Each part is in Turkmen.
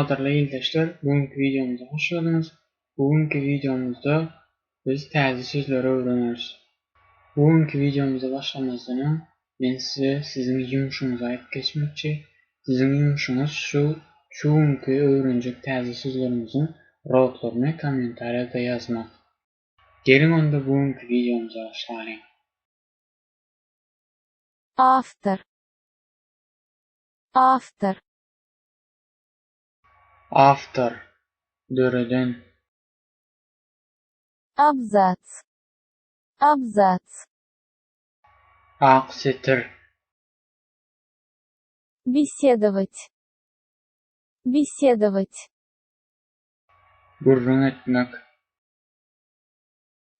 Gadyrly ildeşler, bu günki wideomyza hoş geldiňiz. Bu günki wideomyzda biz täze sözleri öwreneris. Bu günki wideomyza başlamazdan öň, men size siziň ýumşuňyzy aýdyp geçmekçi. Siziň ýumşuňyz şu şu günki öwrenjek täze sözlerimiziň rodlaryny kommentariýada ýazmak. Geliň onda bu günki wideomyza başlalyň. Автор. Автор. Awtor, döreden. Абзац. Абзац. Ak setir. Беседовать. Беседовать. Gürrüň etmek.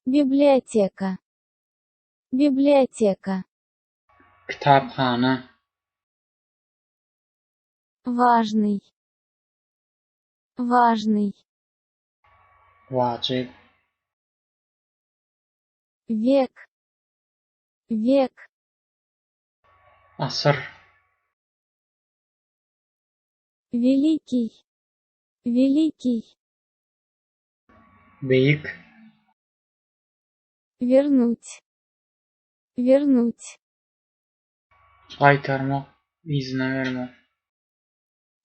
Библиотека. Библиотека. Kitaphana. Важный. Важный. Wajyp. Век. Век. Asyr. Великий. Великий. Beýik. Вернуть. Вернуть. Gaýtarmak, yzyna bermek.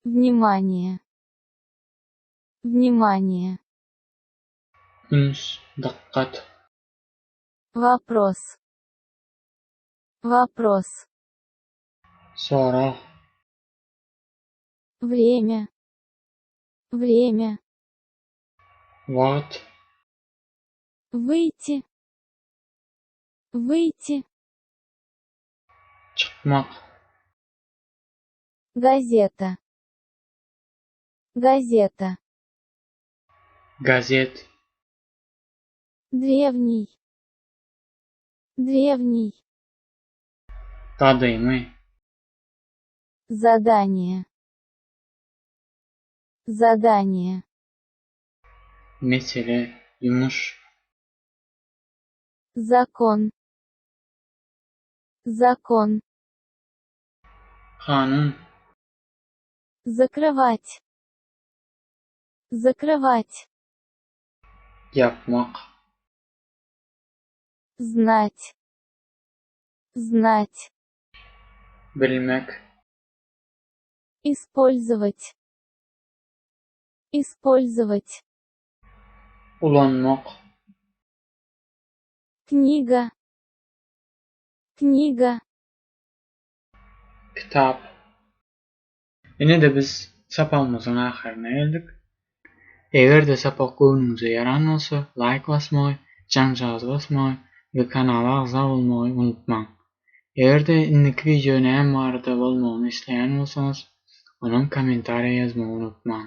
Внимание. Внимание. Üns, dykgat. Вопрос. Вопрос. Sorag. Время. Время. Wagt. Выйти. Выйти. Çykmak. Газета. Газета. Gazet. Древний. Древний. Gadymy. Задание. Задание. Mesele, ýumuş. Закон. Закон. Kanun. Закрывать. Закрывать. Ýapmak. Знать. Знать. Bilmek. Использовать. Использовать. Ulanmak. Книга. Книга. Kitap. Ine-de biz sapagymyzyň ahyryna geldik. Eger-de sapak göwnüňize ýaran bolsa, laýk basmagy, jaňjagazy basmagy we kanala agza bolmagy unutmaň. Eger-de indiki wideo näme barada bolmagyny isleýän bolsaňyz, onam kommentariýa ýazmagy unutmaň.